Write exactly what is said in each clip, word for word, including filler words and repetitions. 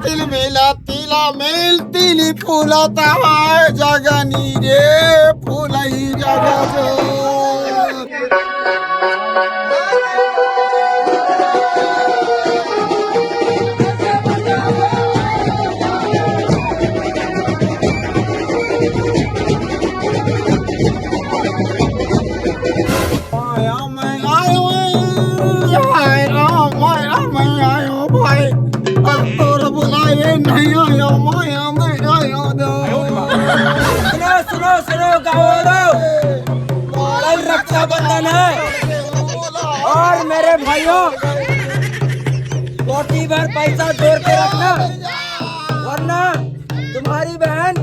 तिल मिला तिला मिल तिली फूला तहाय जगनी रे फूलही जगत। सुनो, सुनो, सुनो, गाँव वालों, कल रक्षाबंधन है और मेरे भाइयों, कोठी भर पैसा जोड़ के रखना, वरना तुम्हारी बहन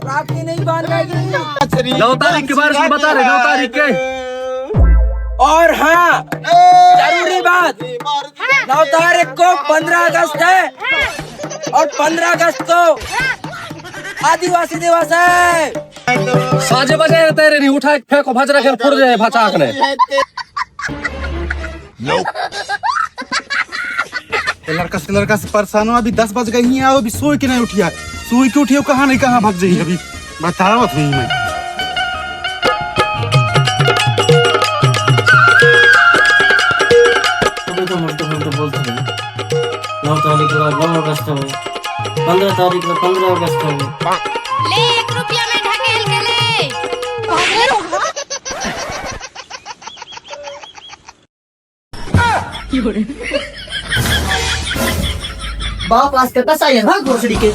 राखी नहीं बांध पाएगी। नौ तारीख के बारे में बता रहे, नौ तारीख के। और हाँ, जरूरी बात, नौ तारीख को पंद्रह अगस्त है और पंद्रह अगस्त को आदिवासी दिवस है। साजे बजाए रहते रे, नहीं उठा के फेंको, भजरा के फोड़ जाए भचाक ने। ये लड़का से, लड़का से परेशान हो, अभी दस बज गई है, अभी सोई के नहीं उठिया, सोई के उठियो कहाँ नहीं कहाँ भाग जाइए अभी, बतावत हुई मैं। अबे तो मोटे मोटे बोलते हैं, नौ तारीख ला नौ अगस्त हवे, पंद्रह तारीख ला पंद्रह अगस्त हवे। ले, एक रुपया में ढकेल के ले। बाप आज का कसा है, भाग भोसड़ी के।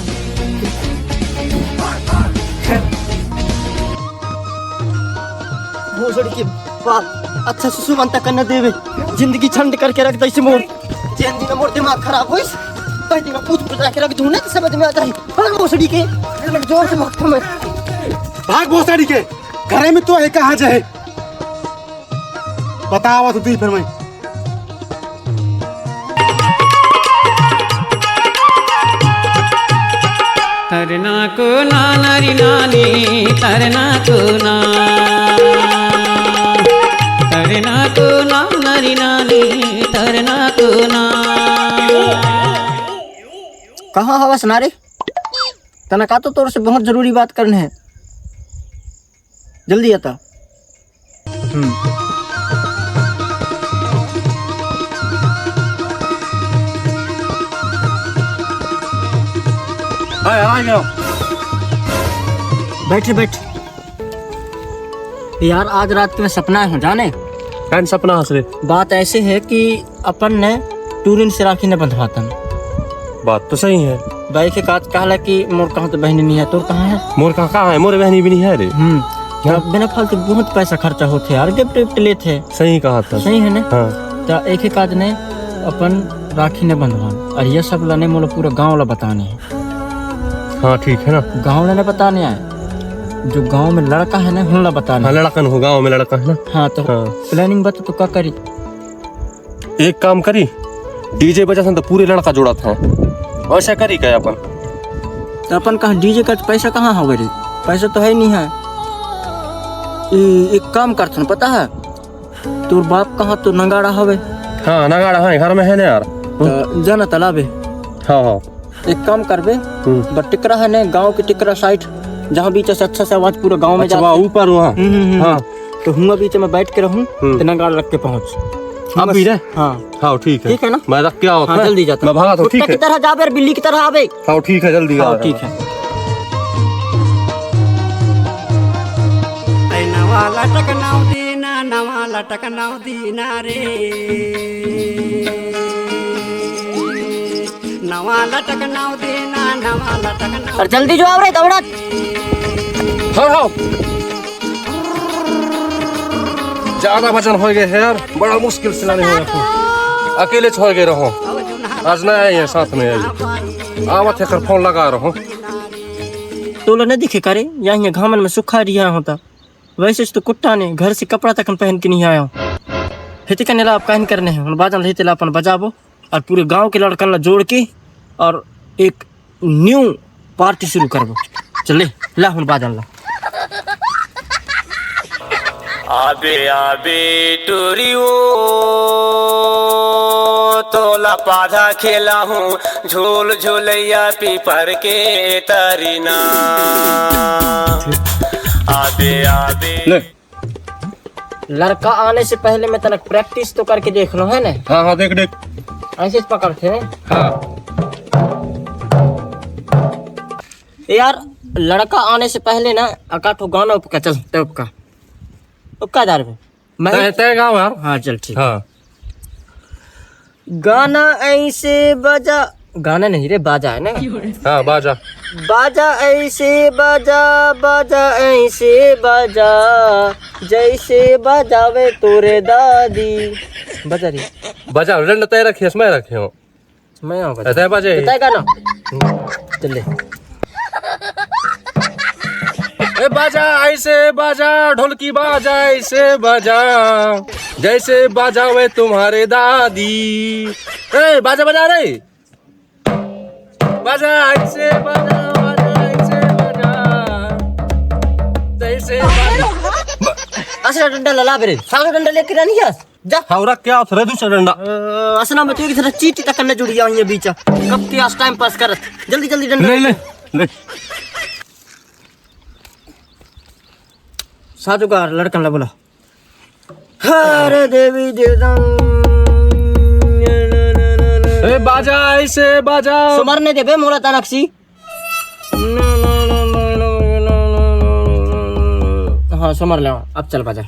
भोसड़ी के बाप, अच्छा सुसु मन तक न देवे, जिंदगी झंड करके रख दइसे मोर। जेन दिन मोर दिमाग खराब होइस, तही दिन पूछ बुझा के रख दूं, नहीं तो समझ में आ जाही। भाग भोसड़ी के, जोर से माथा में। भाग भोसड़ी के, घरे में तो है, कहाँ जाए? बतावा तो तुही फिर मैं। तरना को ना नरी नानी, तरना को ना, तरना को ना नरी नानी, तरना को ना। कहाँ हवस ना रे? तना का तो तोर से बहुत जरूरी बात करने है, जल्दी आता। हम्म। हाँ, आ गया। बैठे, बैठ। यार, आज रात के मैं सपना हूँ, जाने? कौन सपना हंस रे? बात ऐसे है कि अपन ने टूरिन से राखी न बंधवातन। बात तो सही है। भाई के काज कहला कि मोर कहाँ तो बहनी नहीं है, तोर कहाँ है? मोर कहाँ, कहाँ है? मोर बहनी भी नहीं है रे। हम्म। हाँ। तो बिना फालतू बहुत पैसा खर्चा होते यार, गिफ्ट विफ्ट लेते। सही कहा था। सही है ना? हाँ। तो एक ही काज ने अपन राखी न बंधवान और ये सब लाने मोला पूरा गांव ला बताने है। हाँ, ठीक है ना? गांव ला न बताने आए, जो गांव में लड़का है ना, हुन ला बताने। हाँ, लड़कन हो, गांव में लड़का है ना? हाँ, तो हाँ। प्लानिंग बता, तो का करी? एक काम करी, डीजे बजा सन तो पूरे लड़का जोड़त हैं, वैसा करी का अपन? तो अपन कहाँ डीजे का पैसा कहाँ हवे रे? पैसा तो है नहीं है। ए, एक काम करथन, पता है, तोर बाप कहाँ तो नगाड़ा हवे? हाँ, नगाड़ा है, घर में है ना यार। तो जाना तलाबे। हाँ, हाँ। एक काम करबे, हम्म। बस टिकरा है ने, गांव के टिकरा साइड, जहाँ बीच से अच्छा से आवाज पूरा गांव में अच्छा, जाता वहाँ है। ऊपर वहाँ। हम्म, हम्म, हम्म। हाँ। तो हुआ बीच में बैठ के रहूँ, हम्म। तो नगाड़ा रख के पहुँच। अब भी रे? हाँ। हाँ, ठीक है। ठीक है ना? मैं रख के आओ हाँ, मैं। जल्दी जाता। मैं भागा तो, कुत्ता ठीक है। की तरह जाबे और बिल्ली की तरह आबे। हाँ, ठीक है, जल्दी हाँ, आ रहा ठीक हूँ। है। ऐ नवा लटक नौ दीना, नवा लटक नौ दीना रे। नवा लटक नौ दीना, नवा लटक नौ। और जल्दी जो आव रे, दौड़त। हाँ, हाँ। ज्यादा वजन हो गए है यार, बड़ा मुश्किल से लाने हो रखो। अकेले छोड़ के रहो, आज ना आए हैं, साथ में आइए। आवत है, कर फोन लगा रहो। तोला नहीं दिखे करे, यहाँ घामन में सुखा रिहा होता। वैसे तो कुत्ता ने घर से कपड़ा तक पहन के नहीं आया। हेते कने ला आप काहन करने हैं, हम बाजन रही तेला अपन बजाबो और पूरे गांव के लड़कन ला जोड़ के और एक न्यू पार्टी शुरू करबो। चल ले, ला हुन बाजन ला। आबे आबे टोरी ओ, तोला पाधा खेला हूँ, झूल झुलैया पीपर के तरीना। आबे आबे। ले। लड़का आने से पहले मैं तनक प्रैक्टिस तो करके देख लो, है ना? हाँ, हाँ, देख, देख। ऐसे पकड़ते हैं। हाँ। ए यार, लड़का आने से पहले ना, अका ठो गाना उपका, चल, ते उपका। उपका दार में। मैं तय, तय गाओ यार। हाँ, चल, ठीक। हाँ। गाना ऐसे बजा, गाना नहीं रे, बाजा है ना? हाँ, बाजा। बाजा ऐसे बजा, बाजा ऐसे बजा, जैसे बजावे तोरे दादी। बजा रे। बजा, डंडा तय रखिए, मैं रखे हूँ। मैं आऊँ बजा। तय बजे। तय गाना। चल ले। ए बाजा ऐसे बाजा, ढोलकी बाजा ऐसे बाजा, जैसे बाजावे तुम्हारे दादी। ए बाजा बजा रे, बाजा ऐसे बाजा, बाजा ऐसे बाजा, जैसे बाजा। असला डंडा लला बे रे, साला डंडा लेके ना नहीं जा। जा। हावरा क्या होता रे दूसरा डंडा? अ, असना में तो एक तरह चीटी तक करने जुड़ गया ये बीच। कब के आज टाइम पास करत। जल्दी, जल्दी डंडा ले, ले, ले। साजो का लड़कन ला बोला। हरे देवी देदम। ए, बाजा, ऐसे बाजा। सुमर ने देबे मोला तनकसी। हाँ, समर ले, अब चल बाजा।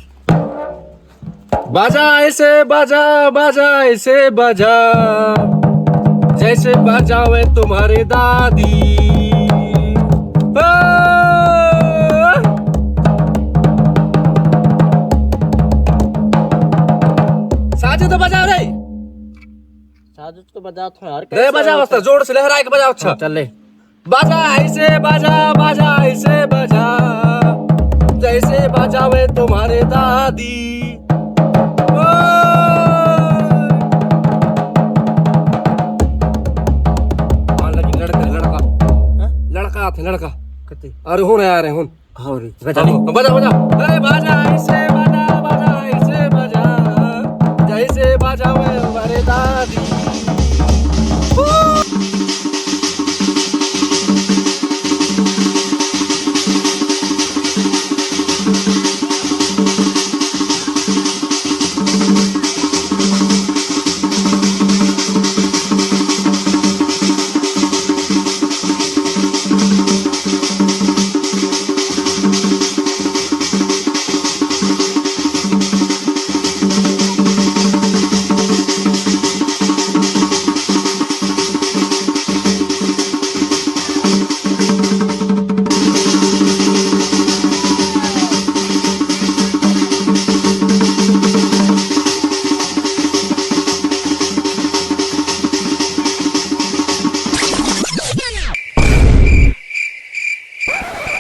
बाजा ऐसे बाजा, बाजा ऐसे बाजा, जैसे बाजावे तुम्हारे दादी। ओ! साजे तो बजा रे। साजे तो बजा थोड़ा यार, रे कैसे बजा, होता बस है? जोर से लहरा के बजा, अच्छा। हाँ, चल ले। बाजा ऐसे बाजा, बाजा ऐसे बाजा, जैसे बाजावे तुम्हारे दादी। ओ! हाँ, लड़का, लड़का। हाँ? लड़का आथे, लड़का। कते? अरे हुन यार, हुन। हाँ रे, बजा रे। हाँ, बजा, बजा। अरे बाजा ऐसे बाजा, बाजा ऐसे बाजा, जैसे बाजावे हमारे दादी।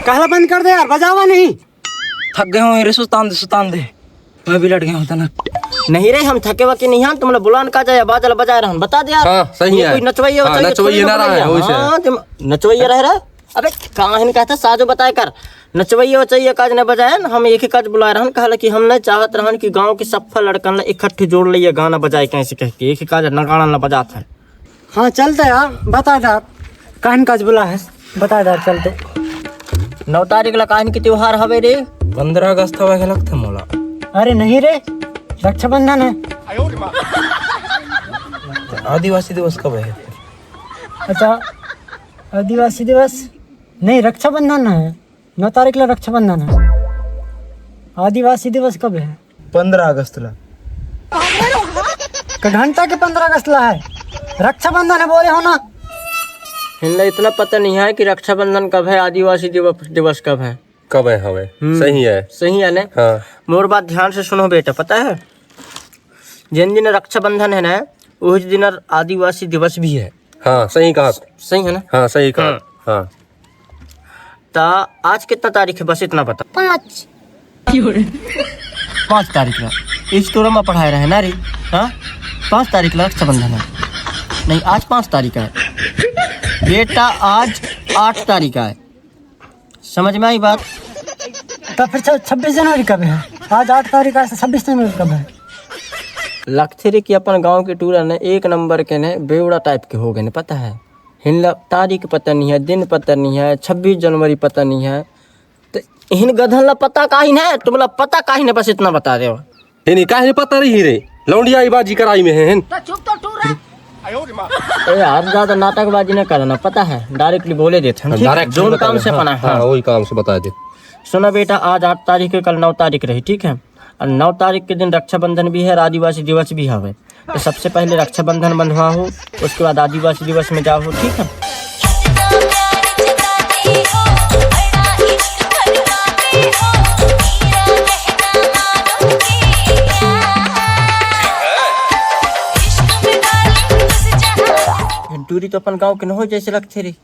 कहला बंद कर दे यार, बजावा नहीं। थक गए हूँ रे, सुतान दे, सुतान दे। मैं भी लड़ गया हूँ तना। नहीं रे, हम थके वके नहीं हन, तुमला बुलान का जाए, बाजा ला बजाए रहन, बता दे यार। हाँ, सही ये है। कोई नचवैया हाँ, वचवैया नचवैया थोड़ी ना ना रहा है, बुलाए। वही से। हाँ, तुम नचवैया रह रहा। अबे काहे नहीं कहता, साजो बताए कर। नचवैया वचवैया काज न बजाए न, हम एक ही काज बुलाए रहन, कहला कि हम नहीं चाहत रहन कि गांव के सफा लड़कन ला इकट्ठे जोड़ लइए, गाना बजाए कैसे कह के, एक ही काज नगाड़ा ला बजात है। हाँ, चलते यार, बता दे आप, काहन काज बुला है, बता दे, चलते। नौ तारीख ला काहन के त्योहार हवे रे? पंद्रह अगस्त हवे के लगथे मोला। अरे नहीं रे, रक्षाबंधन है। आदिवासी दिवस कब है? अच्छा, आदिवासी दिवस नहीं, रक्षाबंधन है। नौ तारीख ला रक्षाबंधन है। आदिवासी दिवस कब है? पंद्रह अगस्त ला। का घंटा के पंद्रह अगस्त ला है? रक्षाबंधन है, बोले हो ना? हिनला इतना पता नहीं है कि रक्षाबंधन कब है, आदिवासी दिवस, दिवस कब है। कब है हवे? हम्म। सही है। सही है ने? हाँ। मोर बात ध्यान से सुनो बेटा, पता है? जिन दिन रक्षाबंधन है ना, उस दिन आदिवासी दिवस भी है। हाँ, सही कहा। सही है ना? हाँ, सही कहा। हाँ। हाँ। ता आज कितना तारीख है, बस इतना बता। पाँच। पाँच तारीख ला। इस तोरा में पढ़ाए रहे ना रे। हाँ, पाँच तारीख ला रक्षाबंधन है। नहीं, आज पाँच तारीख है बेटा, आज आठ तारीख है। समझ में आई बात? तो फिर छ-, छब्बीस जनवरी कब है? आज आठ तारीख है, छब्बीस जनवरी कब है? लगथे रे कि अपन गांव के टूरा ने एक नंबर के ने बेवड़ा टाइप के हो गए ने, पता है? हिनला तारीख पता नहीं है, दिन पता नहीं है, छब्बीस जनवरी पता नहीं है। तो इहिन गधन ला पता काहिन है, तुमला पता काहिन है, बस इतना बता दे। ये नहीं, काहे नहीं पता रही रे? लौंडिया बाजी कराई में है, हैं? ए यार, ज्यादा नाटकबाजी ना करना, पता है, डायरेक्टली बोले देते हैं, ठीक है? Direct जोन बता काम दे, से हाँ, अपना, हाँ, हाँ। वही काम से बता दे। सुना बेटा, आज आठ तारीख है, कल नौ तारीख रही, ठीक है? और नौ तारीख के दिन रक्षाबंधन भी है और आदिवासी दिवस भी हवे। तो सबसे पहले रक्षाबंधन बंधवा हो, उसके बाद आदिवासी दिवस में जाओ हो, ठीक है? टूरी तो अपन गांव के न हो जैसे लगथे रे।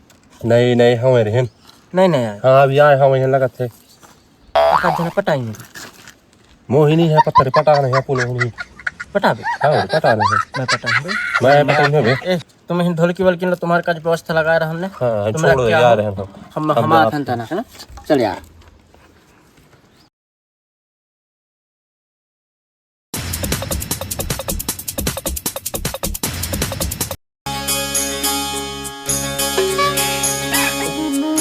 नहीं, नहीं, हवे रे। नहीं, नहीं आए। हाँ, अभी आए, हवे लगत है। पका जना पटाएंगे। मोहिनी है पत्थर, पटा नहीं है, पुल होनी। पटा बे। हाँ, पटा नहीं है। मैं पटा हूँ बे। मैं पटा नहीं बे। ए, तुम हिन ढोलकी वोलकी लो, तुम्हारे काज व्यवस्था लगा रहा हमने। हाँ, तुम छोड़ो रख के यार, आओ। हम, हम, हम हमारा आप थन तना है ना। चल यार।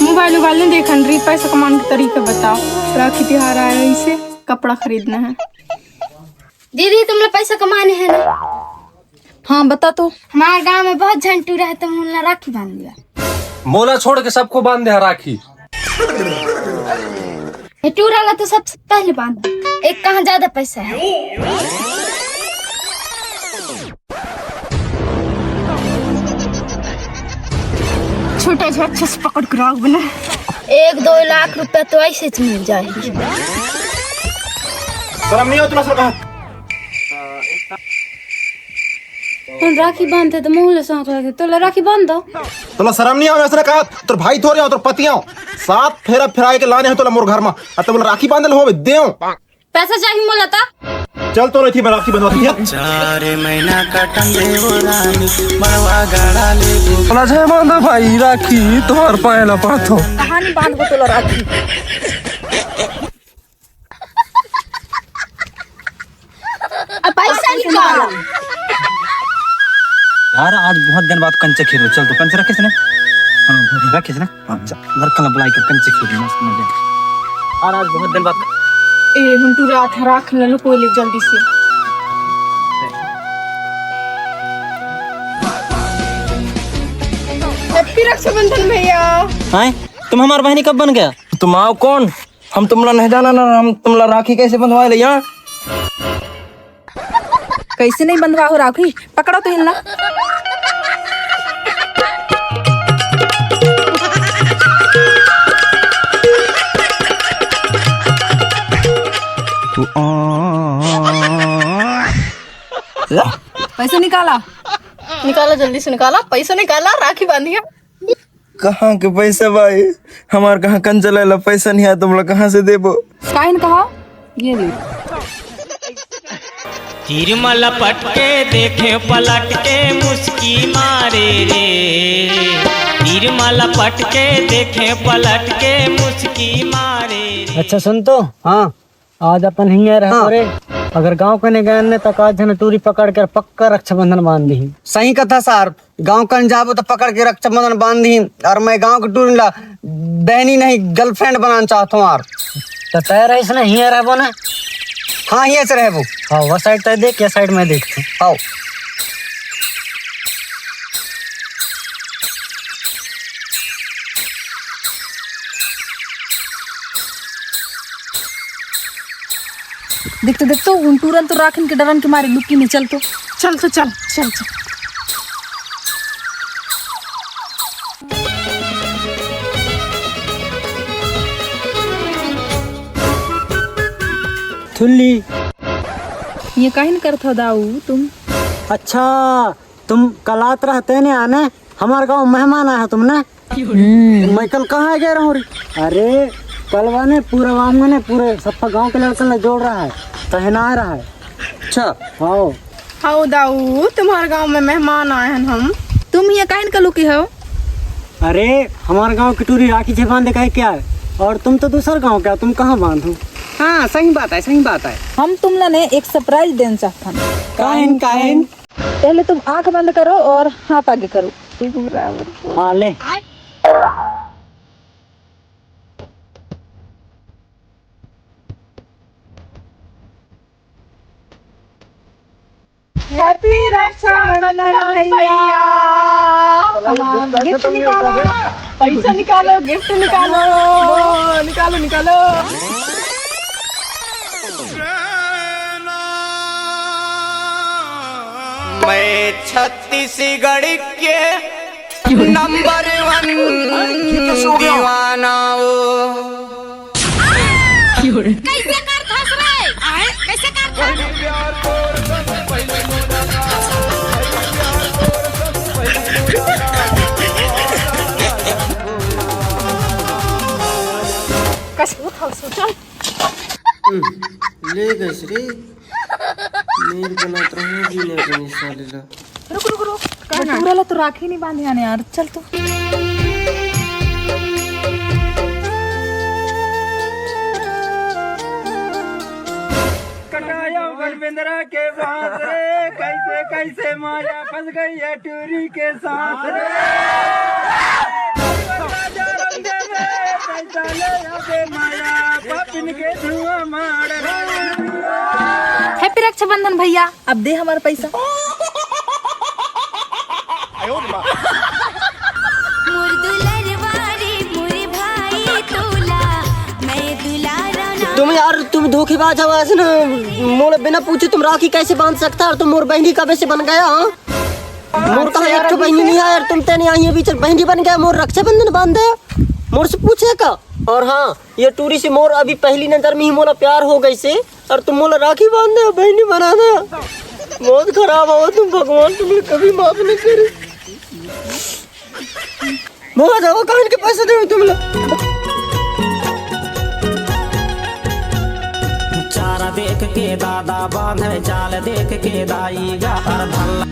मोबाइल उबाइल नहीं देखन रही, पैसा कमाने के तरीका बताओ। राखी तिहार आया है, इसे कपड़ा खरीदना है। दीदी, तुम लोग पैसा कमाने हैं ना? हाँ, बता तो। हमारे गांव में बहुत झन टूरा है, तुम उनला राखी बांध दिया। मोला छोड़ के सबको बांध दे राखी। ये टूरा ला तो सबसे पहले बांध दे। एक कहाँ ज्यादा पैसा है। छोटा सा अच्छा से पकड़ के राख बना। एक दो लाख रुपया तो ऐसे च मिल जाए। शर्म नहीं हो तुला सरकार? हम राखी बांधते तो मुंह ले साथ रहते, तोला राखी बांध दो। तुला शर्म नहीं हो, वैसे कहा, तोर भाई थोड़े हो, तोर पति हो। सात फेरा फेराए के लाने हो तोला मोर घर में, अब तोला राखी बांधल होवे देव। पैसा चाहिए मोला ता। चल तो रही थी, मैं राखी बंधवा थी। चार महीना का टंगे वो रानी, मड़वा गाड़ा ले। बोला जय माता भाई, राखी तोहर पाए ला पाथो। कहानी बांध को तोला राखी। अब पैसा निकाल। यार, आज बहुत दिन बाद कंचे खेलो। चल, तो कंचे रखे इसने। हाँ, रखे इसने। हाँ, चल। लड़का ला बुलाई के कंचे खेलो, मस्त मजे। यार, आज बहुत दिन बाद। ए, हम टूरा था, राख ले लो कोई ले जल्दी से। Happy रक्षाबंधन भैया। हैं? तुम हमार बहनी कब बन गया? तुम आओ कौन? हम तुमला नहीं जाना ना, हम तुमला राखी कैसे बंधवाए ले यहाँ? कैसे नहीं बंधवा हो राखी? पकड़ो तो इनला। पैसा निकाला। निकाला, जल्दी से निकाला, पैसा निकाला, राखी बांधिया। कहाँ के पैसा भाई? हमार कहाँ कंचा लेला पैसा नहीं है, तुम लोग कहाँ से देबो? काहे न कहा? ये ले। तीर म लपट के देखे पलट के मुस्की मारे रे। तीर म लपट के देखे पलट के मुस्की मारे रे। अच्छा सुन तो। हाँ। आज अपन हिंगे रह हाँ। रे। अगर गांव कने गए ने त का झन टूरी पकड़ के पक्का रक्षाबंधन बांध दी। सही कथा सर, गांव कन जाबो त पकड़ के रक्षाबंधन बांध दी। और मैं गांव के टूरी ला बहनी नहीं girlfriend बनाना चाहता हूँ यार। त तय रहिस ना, हिंगे रहबो ना। हाँ, हिंगे से रहबो। हाँ, वो side तय देख, ये side मैं देखता हूँ। आओ। देख तो, देख तो, उन टूरन तो राखिन के डरन के मारे लुकी में। चल तो, चल तो, चल, चल, चल। थुल्ली। ये काहे न करत हो दाऊ तुम? अच्छा, तुम कल आत रहते ने आने, हमार गांव मेहमान आया हो तुम ना? हम्म। मैं कल कहाँ गए रहूं रे? अरे, कल वाने पूरा गांव में ने, पूरे सप्पा गांव के लड़कन ला जोड़ रहा है, पहना रहा है। अच्छा। हाँ। हाउ दाऊ, तुम्हारे गांव में मेहमान आए हैं हम। तुम ये काहे न कलू की हो? अरे, हमारे गांव की टूरी राखी छे बांधे का है क्या? और तुम तो दूसर गांव का, तुम कहाँ बांधो? हाँ, सही बात है, सही बात है। हम तुम ला ने एक सरप्राइज देना चाहथन। काहिन, काहिन? पहले तुम आंख बंद करो और हाथ आगे करो। हाँ, ले। Happy रक्षाबंधन भैया। गिफ्ट निकालो, पैसा निकालो, गिफ्ट निकालो, निकालो, निकालो। मैं छत्तीसगढ़ के नंबर वन दीवाना हूँ। कैसे करथस रे? आए, कैसे करथस? कैसे उठाओ, सोचो। ले गइस रे। मेर बनात रहूं जी ने बनी साले ला। रुक, रुक, रुक। का ना? टूरा ला तो राखी नहीं बांधे आने यार। चल तो। कटायो गलबेंदरा के बांस रे, कैसे, कैसे माया फंस गई है टूरी के साथ रे। राजा रंग दे रे, कैसा ले आवे माया, पापिन के धुआं मार रे। Happy रक्षाबंधन भैया, अब दे हमारा पैसा। मोर दुलरवा रे मोर भाई तोला, मैं दुलारा ना। तुम यार, तुम धोखेबाज हो। ऐसे ना, मोला बिना पूछे तुम राखी कैसे बांध सकता है? और तुम मोर बहनी कबे से बन गया, हाँ? मोर कहा एक ठो बहनी नहीं है यार, तुम तेने आई बीच बहनी बन गया, मोर रक्षाबंधन बांध दे, मोर से पूछे का? और हाँ, ये टूरी से मोर अभी पहली नजर में ही मोला प्यार हो गइसे, और तुम मोला राखी बांध दे, बहनी बना दे। बहुत खराब हो तुम, भगवान तुमने कभी माफ नहीं करे। बहुत ज्यादा कान के पैसे दे तुम लोग। चारा देख के दादा बांधे, चाल देख के दाई गा, और भल्ला